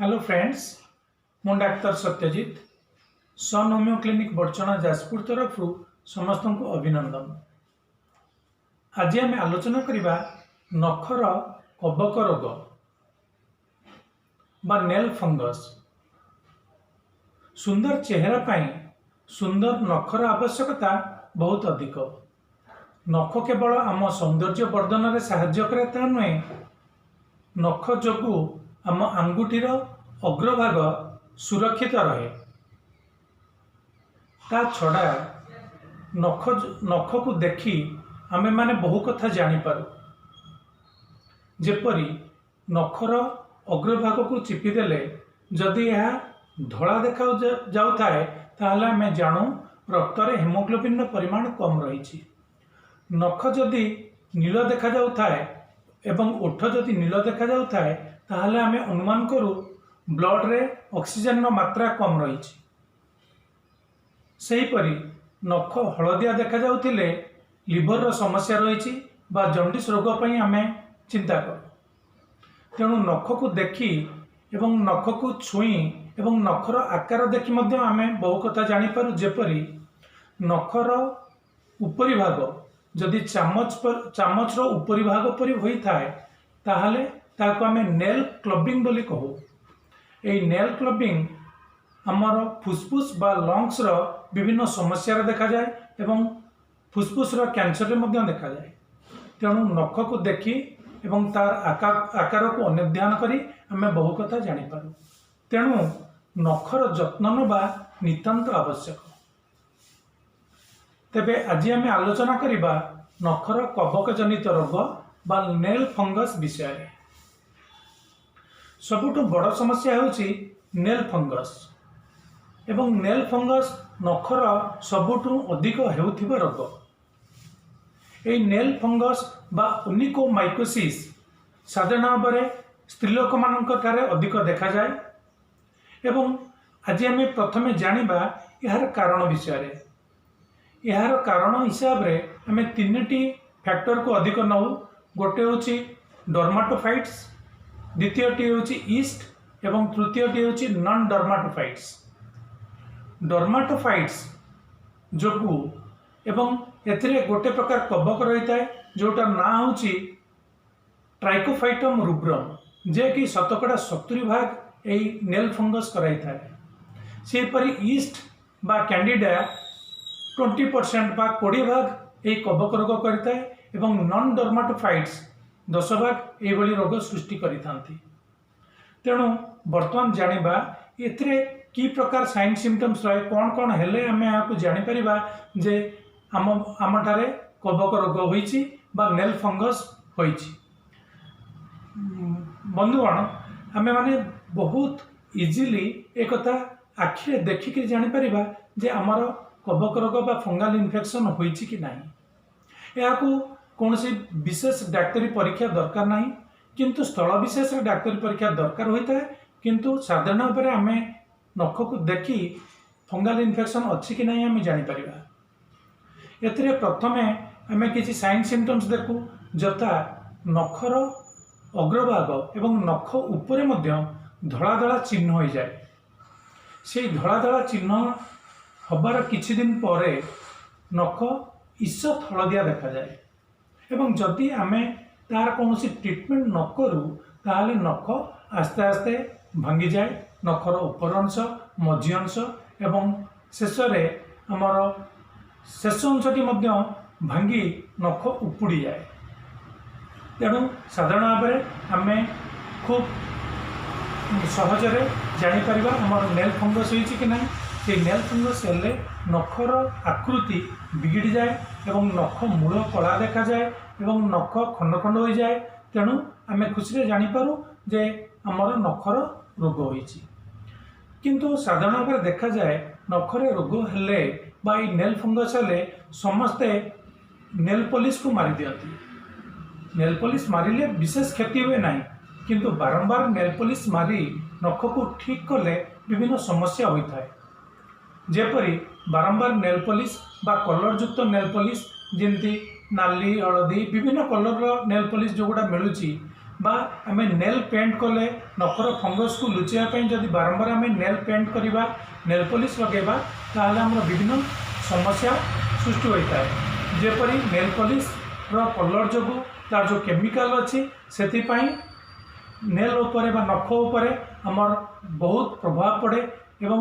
Hello friends, ମୁଁ ଡାକ୍ତର ସତ୍ୟଜିତ, ସନ୍ homeo clinic, Badachana, Jajpur ତରଫରୁ ସମସ୍ତଙ୍କୁ ଅଭିନନ୍ଦନ। ଆଜି ଆମେ ଆଲୋଚନା କରିବା ନଖର କବକ ରୋଗ ବା ନେଲ୍ ଫଙ୍ଗସ୍। ସୁନ୍ଦର ଚେହେରା ପାଇଁ ସୁନ୍ଦର ନଖର ଆବଶ୍ୟକତା ବହୁତ ଅଧିକ। ନଖ କେବଳ ଆମ ସୌନ୍ଦର୍ଯ୍ୟ ବର୍ଦ୍ଧନରେ ସାହାଯ୍ୟ କରେ ତା ନୁହେଁ, ନଖ ଯୋଗୁଁ ଆମ ଆଙ୍ଗୁଠିର ଅଗ୍ରଭାଗ ସୁରକ୍ଷିତ ରହେ। ତା ଛଡ଼ା ନଖକୁ ଦେଖି ଆମେମାନେ ବହୁ କଥା ଜାଣିପାରୁ। ଯେପରି ନଖର ଅଗ୍ରଭାଗକୁ ଚିପିଦେଲେ ଯଦି ଏହା ଧଳା ଦେଖା ଯାଉଥାଏ, ତାହେଲେ ଆମେ ଜାଣୁ ରକ୍ତରେ ହେମୋଗ୍ଲୋବିନ୍ର ପରିମାଣ କମ୍ ରହିଛି। ନଖ ଯଦି ନୀଳ ଦେଖାଯାଉଥାଏ ଏବଂ ଓଠ ଯଦି ନୀଳ ଦେଖାଯାଉଥାଏ, ତାହେଲେ ଆମେ ଅନୁମାନ କରୁ ବ୍ଲଡ଼ରେ ଅକ୍ସିଜେନର ମାତ୍ରା କମ୍ ରହିଛି। ସେହିପରି ନଖ ହଳଦିଆ ଦେଖାଯାଉଥିଲେ ଲିଭରର ସମସ୍ୟା ରହିଛି ବା ଜଣ୍ଡିସ୍ ରୋଗ ପାଇଁ ଆମେ ଚିନ୍ତା କରୁ। ତେଣୁ ନଖକୁ ଦେଖି ଏବଂ ନଖକୁ ଛୁଇଁ ଏବଂ ନଖର ଆକାର ଦେଖି ମଧ୍ୟ ଆମେ ବହୁ କଥା ଜାଣିପାରୁ। ଯେପରି ନଖର ଉପରି ଭାଗ ଯଦି ଚାମଚର ଉପରି ଭାଗ ପରି ହୋଇଥାଏ, ତାହେଲେ ତାହାକୁ ଆମେ ନେଲ୍ କ୍ଲବିଂ ବୋଲି କହୁ। ଏହି ନେଲ୍ କ୍ଲବିଂ ଆମର ଫୁସଫୁସ ବା ଲଙ୍ଗସର ବିଭିନ୍ନ ସମସ୍ୟାରେ ଦେଖାଯାଏ ଏବଂ ଫୁସଫୁସର କ୍ୟାନ୍ସରରେ ମଧ୍ୟ ଦେଖାଯାଏ। ତେଣୁ ନଖକୁ ଦେଖି ଏବଂ ତାର ଆକାରକୁ ଅନୁଧ୍ୟାନ କରି ଆମେ ବହୁ କଥା ଜାଣିପାରୁ। ତେଣୁ ନଖର ଯତ୍ନ ନେବା ନିତାନ୍ତ ଆବଶ୍ୟକ। ତେବେ ଆଜି ଆମେ ଆଲୋଚନା କରିବା ନଖର କବକ ଜନିତ ରୋଗ ବା ନେଲ୍ ଫଙ୍ଗସ୍ ବିଷୟରେ। ସବୁଠୁ ବଡ଼ ସମସ୍ୟା ହେଉଛି ନେଲ୍ ଫଙ୍ଗସ୍ ଏବଂ ନେଲ୍ ଫଙ୍ଗସ୍ ନଖର ସବୁଠୁ ଅଧିକ ହେଉଥିବା ରୋଗ। ଏହି ନେଲ୍ ଫଙ୍ଗସ୍ ବା ଓନିକୋମାଇକୋସିସ୍ ସାଧାରଣ ଭାବରେ ସ୍ତ୍ରୀ ଲୋକମାନଙ୍କ ଠାରେ ଅଧିକ ଦେଖାଯାଏ ଏବଂ ଆଜି ଆମେ ପ୍ରଥମେ ଜାଣିବା ଏହାର କାରଣ ବିଷୟରେ। ଏହାର କାରଣ ହିସାବରେ ଆମେ ତିନିଟି ଫ୍ୟାକ୍ଟରକୁ ଅଧିକ ନେଉ। ଗୋଟେ ହେଉଛି ଡର୍ମାଟୋଫାଇଟ୍ସ, ଦ୍ୱିତୀୟଟି ହେଉଛି ଇଷ୍ଟ ଏବଂ ତୃତୀୟଟି ହେଉଛି ନନ୍ ଡର୍ମାଟୋଫାଇଟ୍ସ। ଡର୍ମାଟୋଫାଇଟ୍ସ ଯୋଗୁଁ ଏବଂ ଏଥିରେ ଗୋଟେ ପ୍ରକାର କବକ ରହିଥାଏ, ଯେଉଁଟାର ନାଁ ହେଉଛି ଟ୍ରାଇକୋଫାଇଟମ୍ ରୁବ୍ରମ୍, ଯିଏକି 70% ଏହି ନେଲ୍ ଫଙ୍ଗସ୍ କରାଇଥାଏ। ସେହିପରି ଇଷ୍ଟ ବା କ୍ୟାଣ୍ଡିଡା 20% ବା 20 ଭାଗ ଏହି କବକ ରୋଗ କରିଥାଏ ଏବଂ ନନ୍ ଡର୍ମାଟୋଫାଇଟ୍ସ 10 ଭାଗ ଏଇଭଳି ରୋଗ ସୃଷ୍ଟି କରିଥାନ୍ତି। ତେଣୁ ବର୍ତ୍ତମାନ ଜାଣିବା ଏଥିରେ କି ପ୍ରକାର ସାଇନ୍ ସିମ୍ପଟମ୍ସ ରହେ, କ'ଣ କ'ଣ ହେଲେ ଆମେ ଏହାକୁ ଜାଣିପାରିବା ଯେ ଆମଠାରେ କବକ ରୋଗ ହୋଇଛି ବା ନେଲ୍ ଫଙ୍ଗସ୍ ହୋଇଛି। ବନ୍ଧୁଗଣ, ଆମେମାନେ ବହୁତ ଇଜିଲି ଏକଥା ଆଖିରେ ଦେଖିକି ଜାଣିପାରିବା ଯେ ଆମର କବକ ରୋଗ ବା ଫଙ୍ଗାଲ ଇନଫେକ୍ସନ୍ ହୋଇଛି କି ନାହିଁ। ଏହାକୁ କୌଣସି ବିଶେଷ ଡାକ୍ତରୀ ପରୀକ୍ଷା ଦରକାର ନାହିଁ, କିନ୍ତୁ ସ୍ଥଳ ବିଶେଷରେ ଡାକ୍ତରୀ ପରୀକ୍ଷା ଦରକାର ହୋଇଥାଏ। କିନ୍ତୁ ସାଧାରଣ ଭାବରେ ଆମେ ନଖକୁ ଦେଖି ଫଙ୍ଗାଲ ଇନଫେକ୍ସନ୍ ଅଛି କି ନାହିଁ ଆମେ ଜାଣିପାରିବା। ଏଥିରେ ପ୍ରଥମେ ଆମେ କିଛି ସାଇନ୍ ସିମ୍ପଟମ୍ସ ଦେଖୁ, ଯଥା ନଖର ଅଗ୍ରଭାଗ ଏବଂ ନଖ ଉପରେ ମଧ୍ୟ ଧଳା ଧଳା ଚିହ୍ନ ହୋଇଯାଏ। ସେଇ ଧଳା ଧଳା ଚିହ୍ନ ହେବାର କିଛି ଦିନ ପରେ ନଖ ଈଷତ୍ ହଳଦିଆ ଦେଖାଯାଏ ଏବଂ ଯଦି ଆମେ ତାର କୌଣସି ଟ୍ରିଟମେଣ୍ଟ ନ କରୁ, ତାହେଲେ ନଖ ଆସ୍ତେ ଆସ୍ତେ ଭାଙ୍ଗିଯାଏ। ନଖର ଉପର ଅଂଶ, ମଝି ଅଂଶ ଏବଂ ଶେଷରେ ଆମର ଶେଷ ଅଂଶଟି ମଧ୍ୟ ଭାଙ୍ଗି ନଖ ଉପୁଡ଼ିଯାଏ। ତେଣୁ ସାଧାରଣ ଭାବରେ ଆମେ ଖୁବ୍ ସହଜରେ ଜାଣିପାରିବା ଆମର ନେଲ୍ ଫଙ୍ଗସ୍ ହୋଇଛି କି ନାହିଁ। ସେଇ ନେଲ୍ ଫଙ୍ଗସ୍ ହେଲେ ନଖର ଆକୃତି ବିଗିଡ଼ିଯାଏ ଏବଂ ନଖ ମୂଳ କଳା ଦେଖାଯାଏ ଏବଂ ନଖ ଖଣ୍ଡ ଖଣ୍ଡ ହୋଇଯାଏ। ତେଣୁ ଆମେ ଖୁସିରେ ଜାଣିପାରୁ ଯେ ଆମର ନଖର ରୋଗ ହୋଇଛି। କିନ୍ତୁ ସାଧାରଣ ଭାବରେ ଦେଖାଯାଏ, ନଖରେ ରୋଗ ହେଲେ ବା ଏଇ ନେଲ୍ ଫଙ୍ଗସ୍ ହେଲେ ସମସ୍ତେ ନେଲ୍ ପଲିସକୁ ମାରିଦିଅନ୍ତି। ନେଲ୍ ପଲିସ ମାରିଲେ ବିଶେଷ କ୍ଷତି ହୁଏ ନାହିଁ, କିନ୍ତୁ ବାରମ୍ବାର ନେଲ୍ ପଲିସ ମାରି ନଖକୁ ଠିକ୍ କଲେ ବିଭିନ୍ନ ସମସ୍ୟା ହୋଇଥାଏ। ଯେପରି ବାରମ୍ବାର ନେଲ୍ ପଲିସ ବା କଲର୍ଯୁକ୍ତ ନେଲ୍ ପଲିସ, ଯେମିତି ନାଲି, ହଳଦୀ, ବିଭିନ୍ନ କଲର୍ର ନେଲ୍ ପଲିସ ଯେଉଁଗୁଡ଼ା ମିଳୁଛି, ବା ଆମେ ନେଲ୍ ପେଣ୍ଟ କଲେ, ନଖର ଫଙ୍ଗସକୁ ଲୁଚାଇବା ପାଇଁ ଯଦି ବାରମ୍ବାର ଆମେ ନେଲ୍ ପେଣ୍ଟ କରିବା, ନେଲ୍ ପଲିସ୍ ଲଗାଇବା, ତାହେଲେ ଆମର ବିଭିନ୍ନ ସମସ୍ୟା ସୃଷ୍ଟି ହୋଇଥାଏ। ଯେପରି ନେଲ୍ ପଲିସ୍ର କଲର୍ ଯୋଗୁଁ ତାର ଯେଉଁ କେମିକାଲ ଅଛି, ସେଥିପାଇଁ ନେଲ୍ ଉପରେ ବା ନଖ ଉପରେ ଆମର ବହୁତ ପ୍ରଭାବ ପଡ଼େ ଏବଂ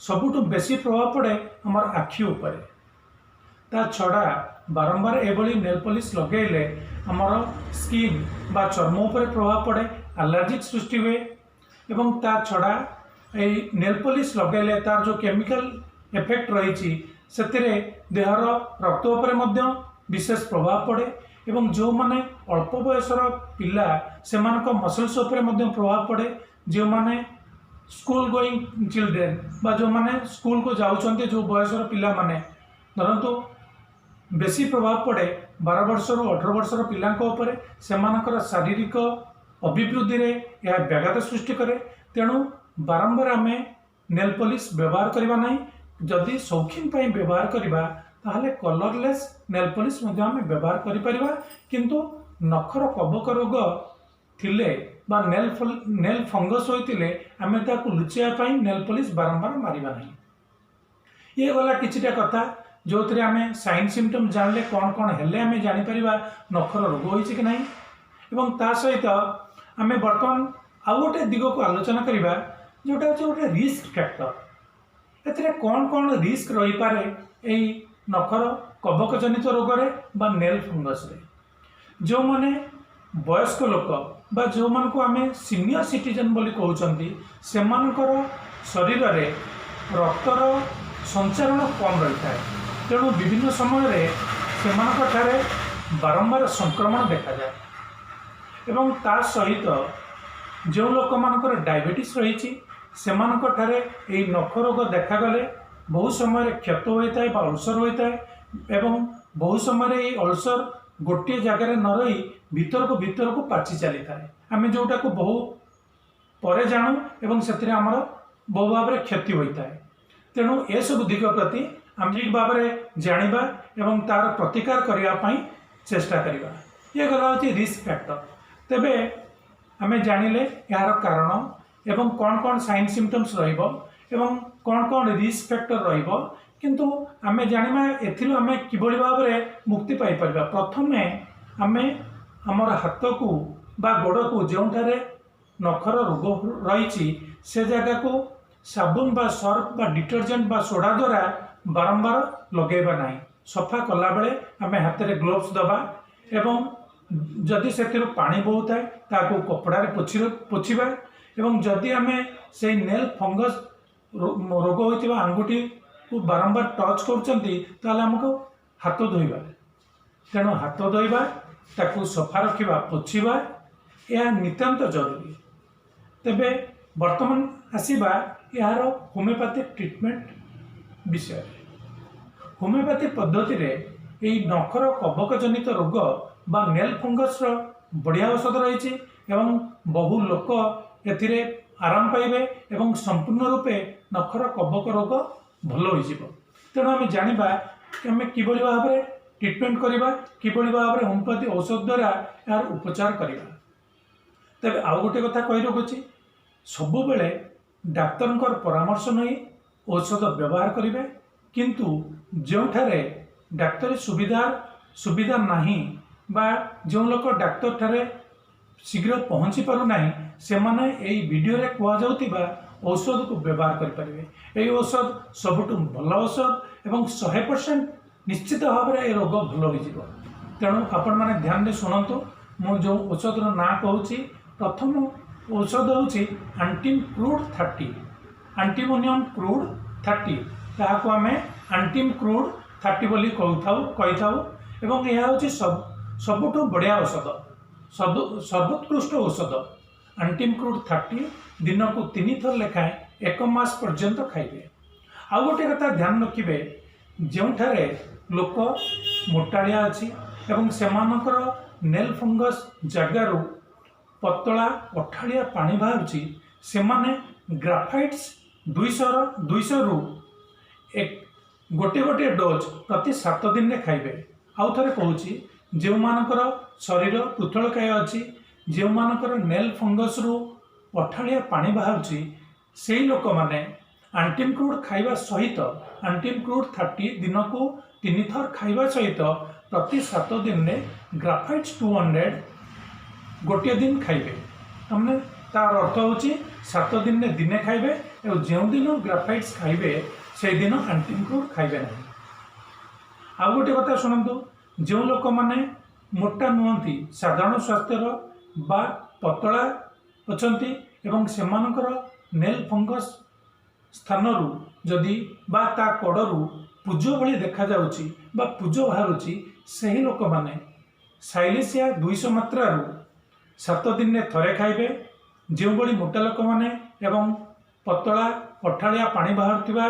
ସବୁଠୁ ବେଶୀ ପ୍ରଭାବ ପଡ଼େ ଆମର ଆଖି ଉପରେ। ତା ଛଡ଼ା ବାରମ୍ବାର ଏଭଳି ନେଲ୍ ପଲିସ୍ ଲଗାଇଲେ ଆମର ସ୍କିନ୍ ବା ଚର୍ମ ଉପରେ ପ୍ରଭାବ ପଡ଼େ, ଆଲର୍ଜିକ୍ ସୃଷ୍ଟି ହୁଏ ଏବଂ ତା ଛଡ଼ା ଏଇ ନେଲ୍ ପଲିସ୍ ଲଗାଇଲେ ତାର ଯେଉଁ କେମିକାଲ ଏଫେକ୍ଟ ରହିଛି, ସେଥିରେ ଦେହର ରକ୍ତ ଉପରେ ମଧ୍ୟ ବିଶେଷ ପ୍ରଭାବ ପଡ଼େ ଏବଂ ଯେଉଁମାନେ ଅଳ୍ପ ବୟସର ପିଲା, ସେମାନଙ୍କ ମସଲ୍ସ ଉପରେ ମଧ୍ୟ ପ୍ରଭାବ ପଡ଼େ। ଯେଉଁମାନେ ସ୍କୁଲ ଗୋଇଂ ଚିଲଡ୍ରେନ୍ ବା ଯେଉଁମାନେ ସ୍କୁଲକୁ ଯାଉଛନ୍ତି, ଯେଉଁ ବୟସର ପିଲାମାନେ ଧରନ୍ତୁ, ବେଶୀ ପ୍ରଭାବ ପଡ଼େ 12 ବର୍ଷରୁ 18 ବର୍ଷର ପିଲାଙ୍କ ଉପରେ। ସେମାନଙ୍କର ଶାରୀରିକ ଅଭିବୃଦ୍ଧିରେ ଏହା ବ୍ୟାଘାତ ସୃଷ୍ଟି କରେ। ତେଣୁ ବାରମ୍ବାର ଆମେ ନେଲ୍ ପଲିସ୍ ବ୍ୟବହାର କରିବା ନାହିଁ। ଯଦି ସୌଖିନ ପାଇଁ ବ୍ୟବହାର କରିବା, ତାହେଲେ କଲରଲେସ୍ ନେଲ୍ ପଲିସ୍ ମଧ୍ୟ ଆମେ ବ୍ୟବହାର କରିପାରିବା। କିନ୍ତୁ ନଖର କବକ ରୋଗ ଥିଲେ ବା ନେଲ୍ ଫଙ୍ଗସ୍ ହୋଇଥିଲେ ଆମେ ତାକୁ ଲୁଚାଇବା ପାଇଁ ନେଲ୍ ପଲିସ୍ ବାରମ୍ବାର ମାରିବା ନାହିଁ। ଇଏ ଗଲା କିଛିଟା କଥା, ଯେଉଁଥିରେ ଆମେ ସାଇନ୍ ସିମ୍ପଟମ୍ ଜାଣିଲେ, କ'ଣ କ'ଣ ହେଲେ ଆମେ ଜାଣିପାରିବା ନଖର ରୋଗ ହୋଇଛି କି ନାହିଁ। ଏବଂ ତା ସହିତ ଆମେ ବର୍ତ୍ତମାନ ଆଉ ଗୋଟେ ଦିଗକୁ ଆଲୋଚନା କରିବା, ଯେଉଁଟା ହେଉଛି ଗୋଟେ ରିସ୍କ ଫ୍ୟାକ୍ଟର। ଏଥିରେ କ'ଣ କ'ଣ ରିସ୍କ ରହିପାରେ ଏଇ ନଖର କବକ ଜନିତ ରୋଗରେ ବା ନେଲ୍ ଫଙ୍ଗସରେ? ଯେଉଁମାନେ ବୟସ୍କ ଲୋକ ବା ଯେଉଁମାନଙ୍କୁ ଆମେ ସିନିୟର ସିଟିଜେନ୍ ବୋଲି କହୁଛନ୍ତି, ସେମାନଙ୍କର ଶରୀରରେ ରକ୍ତର ସଞ୍ଚାରଣ କମ୍ ରହିଥାଏ। ତେଣୁ ବିଭିନ୍ନ ସମୟରେ ସେମାନଙ୍କଠାରେ ବାରମ୍ବାର ସଂକ୍ରମଣ ଦେଖାଯାଏ ଏବଂ ତା ସହିତ ଯେଉଁ ଲୋକମାନଙ୍କର ଡାଇବେଟିସ୍ ରହିଛି, ସେମାନଙ୍କଠାରେ ଏହି ନଖ ରୋଗ ଦେଖାଗଲେ ବହୁ ସମୟରେ କ୍ଷତ ହୋଇଥାଏ ବା ଅଲସର ହୋଇଥାଏ ଏବଂ ବହୁ ସମୟରେ ଏହି ଅଲସର ଗୋଟିଏ ଜାଗାରେ ନ ରହି ଭିତରକୁ ଭିତରକୁ ପାଚି ଚାଲିଥାଏ, ଆମେ ଯେଉଁଟାକୁ ବହୁ ପରେ ଜାଣୁ ଏବଂ ସେଥିରେ ଆମର ବହୁ ଭାବରେ କ୍ଷତି ହୋଇଥାଏ। ତେଣୁ ଏସବୁ ଦିଗ ପ୍ରତି ଆମେ ଠିକ୍ ଭାବରେ ଜାଣିବା ଏବଂ ତାର ପ୍ରତିକାର କରିବା ପାଇଁ ଚେଷ୍ଟା କରିବା। ଇଏ ଗଲା ହେଉଛି ରିସ୍କ ଫ୍ୟାକ୍ଟର। ତେବେ ଆମେ ଜାଣିଲେ ଏହାର କାରଣ ଏବଂ କ'ଣ କ'ଣ ସାଇନ୍ ସିମ୍ପଟମ୍ସ ରହିବ ଏବଂ କ'ଣ କ'ଣ ରିସ୍କ ଫ୍ୟାକ୍ଟର ରହିବ। କିନ୍ତୁ ଆମେ ଜାଣିବା ଏଥିରୁ ଆମେ କିଭଳି ଭାବରେ ମୁକ୍ତି ପାଇପାରିବା। ପ୍ରଥମେ ଆମେ ଆମର ହାତକୁ ବା ଗୋଡ଼କୁ, ଯେଉଁଠାରେ ନଖର ରୋଗ ରହିଛି, ସେ ଜାଗାକୁ ସାବୁନ ବା ସର୍ଫ ବା ଡିଟରଜେଣ୍ଟ ବା ସୋଡ଼ା ଦ୍ୱାରା ବାରମ୍ବାର ଲଗାଇବା ନାହିଁ। ସଫା କଲାବେଳେ ଆମେ ହାତରେ ଗ୍ଲୋଭ୍ସ ଦେବା ଏବଂ ଯଦି ସେଥିରୁ ପାଣି ବୋହୁଥାଏ, ତାକୁ କପଡ଼ାରେ ପୋଛିବା ଏବଂ ଯଦି ଆମେ ସେଇ ନେଲ୍ ଫଙ୍ଗସ୍ ରୋଗ ହୋଇଥିବା ଆଙ୍ଗୁଠିକୁ ବାରମ୍ବାର ଟଚ୍ କରୁଛନ୍ତି, ତାହେଲେ ଆମକୁ ହାତ ଧୋଇବା। ତେଣୁ ହାତ ଧୋଇବା, ତାକୁ ସଫା ରଖିବା, ପୋଛିବା, ଏହା ନିତାନ୍ତ ଜରୁରୀ। ତେବେ ବର୍ତ୍ତମାନ ଆସିବା ଏହାର ହୋମିଓପାଥିକ୍ ଟ୍ରିଟମେଣ୍ଟ ବିଷୟରେ। ହୋମିଓପାଥି ପଦ୍ଧତିରେ ଏହି ନଖର କବକ ଜନିତ ରୋଗ ବା ନେଲ୍ ଫଙ୍ଗସର ବଢ଼ିଆ ଔଷଧ ରହିଛି ଏବଂ ବହୁ ଲୋକ ଏଥିରେ ଆରାମ ପାଇବେ ଏବଂ ସମ୍ପୂର୍ଣ୍ଣ ରୂପେ ନଖର କବକ ରୋଗ ଭଲ ହୋଇଯିବ। ତେଣୁ ଆମେ ଜାଣିବା କି ଆମେ କିଭଳି ଭାବରେ ଟ୍ରିଟମେଣ୍ଟ କରିବା, କିଭଳି ଭାବରେ ହୋମିଓପାଥି ଔଷଧ ଦ୍ୱାରା ଏହାର ଉପଚାର କରିବା। ତେବେ ଆଉ ଗୋଟେ କଥା କହି ରଖୁଛି, ସବୁବେଳେ ଡାକ୍ତରଙ୍କର ପରାମର୍ଶ ନେଇ ଔଷଧ ବ୍ୟବହାର କରିବେ। କିନ୍ତୁ ଯେଉଁଠାରେ ଡାକ୍ତରୀ ସୁବିଧା ନାହିଁ ବା ଯେଉଁ ଲୋକ ଡାକ୍ତରଠାରେ ଶୀଘ୍ର ପହଞ୍ଚି ପାରୁନାହିଁ, ସେମାନେ ଏଇ ଭିଡ଼ିଓରେ କୁହାଯାଉଥିବା ଔଷଧକୁ ବ୍ୟବହାର କରିପାରିବେ। ଏହି ଔଷଧ ସବୁଠୁ ଭଲ ଔଷଧ ଏବଂ 100% ନିଶ୍ଚିତ ଭାବରେ ଏ ରୋଗ ଭଲ ହୋଇଯିବ। ତେଣୁ ଆପଣମାନେ ଧ୍ୟାନରେ ଶୁଣନ୍ତୁ ମୁଁ ଯେଉଁ ଔଷଧର ନାଁ କହୁଛି। ପ୍ରଥମ ଔଷଧ ହେଉଛି ଆଣ୍ଟିମ୍ କ୍ରୁଡ୍ 30, ଆଣ୍ଟିମୋନିୟମ୍ କ୍ରୁଡ୍ 30। ତାହାକୁ ଆମେ ଆଣ୍ଟିମ୍ କ୍ରୁଡ୍ 30 ବୋଲି କହିଥାଉ ଏବଂ ଏହା ହେଉଛି ସବୁଠୁ ବଢ଼ିଆ ଔଷଧ, ସର୍ବୋତ୍କୃଷ୍ଟ ଔଷଧ। ଆଣ୍ଟିମ୍ କ୍ରୁଡ୍ 30 ଦିନକୁ ତିନି ଥର ଲେଖାଏଁ ଏକ ମାସ ପର୍ଯ୍ୟନ୍ତ ଖାଇବେ। ଆଉ ଗୋଟେ କଥା ଧ୍ୟାନ ରଖିବେ, ଯେଉଁଠାରେ ଲୋକ ମୋଟାଳିଆ ଅଛି ଏବଂ ସେମାନଙ୍କର ନେଲ୍ ଫଙ୍ଗସ୍ ଜାଗାରୁ ପତଳା ଅଠାଳିଆ ପାଣି ବାହାରୁଛି, ସେମାନେ ଗ୍ରାଫାଇଟ୍ସ 200ରୁ ଏକ ଗୋଟିଏ ଗୋଟିଏ ଡୋଜ୍ ପ୍ରତି 7 ଦିନରେ ଖାଇବେ। ଆଉ ଥରେ କହୁଛି, ଯେଉଁମାନଙ୍କର ଶରୀର ପୃଥୁଳକାୟ ଅଛି, ଯେଉଁମାନଙ୍କର ନେଲ୍ ଫଙ୍ଗସରୁ ଅଠାଳିଆ ପାଣି ବାହାରୁଛି, ସେଇ ଲୋକମାନେ ଆଣ୍ଟିମ୍ କ୍ରୁଡ୍ ଖାଇବା ସହିତ, ଆଣ୍ଟିମ୍ କ୍ରୁଡ୍ 30 ଦିନକୁ 3 ଥର ଖାଇବା ସହିତ ପ୍ରତି 7 ଦିନରେ ଗ୍ରାଫାଇଟ୍ସ 200 ଗୋଟିଏ ଦିନ ଖାଇବେ। ତାମାନେ ତାର ଅର୍ଥ ହେଉଛି 7 ଦିନରେ ଦିନେ ଖାଇବେ ଏବଂ ଯେଉଁଦିନ ଗ୍ରାଫାଇଟ୍ସ ଖାଇବେ, ସେଇଦିନ ଆଣ୍ଟିମ୍ କ୍ରୁଡ୍ ଖାଇବେ ନାହିଁ। ଆଉ ଗୋଟେ କଥା ଶୁଣନ୍ତୁ। ଯେଉଁ ଲୋକମାନେ ମୋଟା ନୁହନ୍ତି, ସାଧାରଣ ସ୍ୱାସ୍ଥ୍ୟର ବା ପତଳା ଅଛନ୍ତି ଏବଂ ସେମାନଙ୍କର ନେଲ୍ ଫଙ୍ଗସ୍ ସ୍ଥାନରୁ ଯଦି ବା ତା କଡ଼ରୁ ପୂଜ ଭଳି ଦେଖାଯାଉଛି ବା ପୂଜ ବାହାରୁଛି, ସେହି ଲୋକମାନେ ସାଇଲେସିଆ 200 ମାତ୍ରାରୁ 7 ଦିନରେ ଥରେ ଖାଇବେ। ଯେଉଁଭଳି ମୋଟା ଲୋକମାନେ ଏବଂ ପତଳା ଅଠାଳିଆ ପାଣି ବାହାରୁଥିବା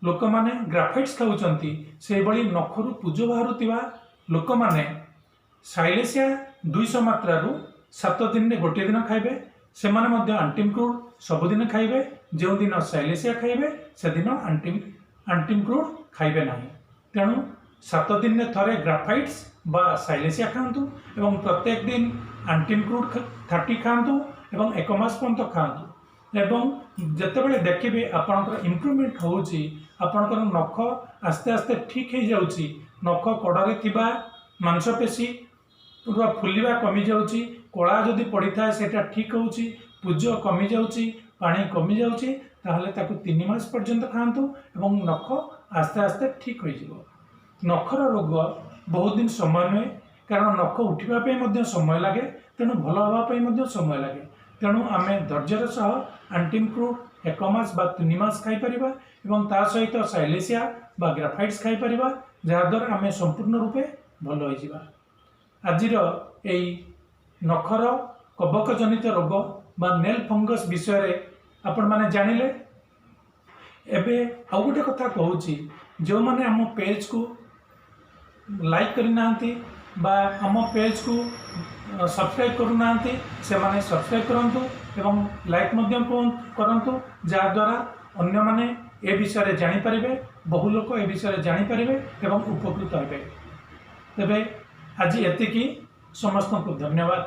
ଲୋକମାନେ ଗ୍ରାଫାଇଟ୍ସ ଖାଉଛନ୍ତି, ସେହିଭଳି ନଖରୁ ପୂଜ ବାହାରୁଥିବା ଲୋକମାନେ ସାଇଲେସିଆ 200 ମାତ୍ରାରୁ 7 ଦିନରେ ଗୋଟିଏ ଦିନ ଖାଇବେ। ସେମାନେ ମଧ୍ୟ ଆଣ୍ଟିମ୍ କ୍ରୁଡ୍ ସବୁଦିନ ଖାଇବେ। ଯେଉଁଦିନ ସାଇଲେସିଆ ଖାଇବେ, ସେଦିନ ଆଣ୍ଟିମ୍ କ୍ରୁଡ୍ ଖାଇବେ ନାହିଁ। ତେଣୁ 7 ଦିନରେ ଥରେ ଗ୍ରାଫାଇଟ୍ସ ବା ସାଇଲେସିଆ ଖାଆନ୍ତୁ ଏବଂ ପ୍ରତ୍ୟେକ ଦିନ ଆଣ୍ଟିମ୍ କ୍ରୁଡ୍ 30 ଖାଆନ୍ତୁ ଏବଂ ଏକ ମାସ ପର୍ଯ୍ୟନ୍ତ ଖାଆନ୍ତୁ ଏବଂ ଯେତେବେଳେ ଦେଖିବେ ଆପଣଙ୍କର ଇମ୍ପ୍ରୁଭମେଣ୍ଟ ହେଉଛି, ଆପଣଙ୍କର ନଖ ଆସ୍ତେ ଆସ୍ତେ ଠିକ୍ ହେଇଯାଉଛି, ନଖ କଡ଼ରେ ଥିବା ମାଂସପେଶୀ ପୁରା ଫୁଲିବା କମିଯାଉଛି, କଳା ଯଦି ପଡ଼ିଥାଏ ସେଇଟା ଠିକ୍ ହେଉଛି, ପୂଜ କମିଯାଉଛି, ପାଣି କମିଯାଉଛି, ତାହେଲେ ତାକୁ 3 ମାସ ପର୍ଯ୍ୟନ୍ତ ଖାଆନ୍ତୁ ଏବଂ ନଖ ଆସ୍ତେ ଆସ୍ତେ ଠିକ୍ ହୋଇଯିବ। ନଖର ରୋଗ ବହୁତ ଦିନ ସମୟ ନୁହେଁ, କାରଣ ନଖ ଉଠିବା ପାଇଁ ମଧ୍ୟ ସମୟ ଲାଗେ, ତେଣୁ ଭଲ ହେବା ପାଇଁ ମଧ୍ୟ ସମୟ ଲାଗେ। ତେଣୁ ଆମେ ଧୈର୍ଯ୍ୟର ସହ ଆଣ୍ଟିମ୍ କ୍ରୁଡ୍ ଏକ ମାସ ବା 3 ମାସ ଖାଇପାରିବା ଏବଂ ତା ସହିତ ସାଇଲେସିଆ ବା ଗ୍ରାଫାଇଟ୍ସ ଖାଇପାରିବା, ଯାହାଦ୍ୱାରା ଆମେ ସମ୍ପୂର୍ଣ୍ଣ ରୂପେ ଭଲ ହୋଇଯିବା। ଆଜିର ଏଇ ନଖର କବକଜନିତ ରୋଗ ବା ନେଲ୍ ଫଙ୍ଗସ୍ ବିଷୟରେ ଆପଣମାନେ ଜାଣିଲେ। ଏବେ ଆଉ ଗୋଟେ କଥା କହୁଛି। ଯେଉଁମାନେ ଆମ ପେଜ୍କୁ ଲାଇକ୍ କରିନାହାନ୍ତି ବା ଆମ ପେଜ୍କୁ ସବସ୍କ୍ରାଇବ୍ କରୁନାହାନ୍ତି, ସେମାନେ ସବସ୍କ୍ରାଇବ୍ କରନ୍ତୁ ଏବଂ ଲାଇକ୍ ମଧ୍ୟ କରନ୍ତୁ, ଯାହାଦ୍ୱାରା ଅନ୍ୟମାନେ ଏ ବିଷୟରେ ଜାଣିପାରିବେ, ବହୁ ଲୋକ ଏ ବିଷୟରେ ଜାଣିପାରିବେ ଏବଂ ଉପକୃତ ହେବେ। ତେବେ ଆଜି ଏତିକି। ସମସ୍ତଙ୍କୁ ଧନ୍ୟବାଦ।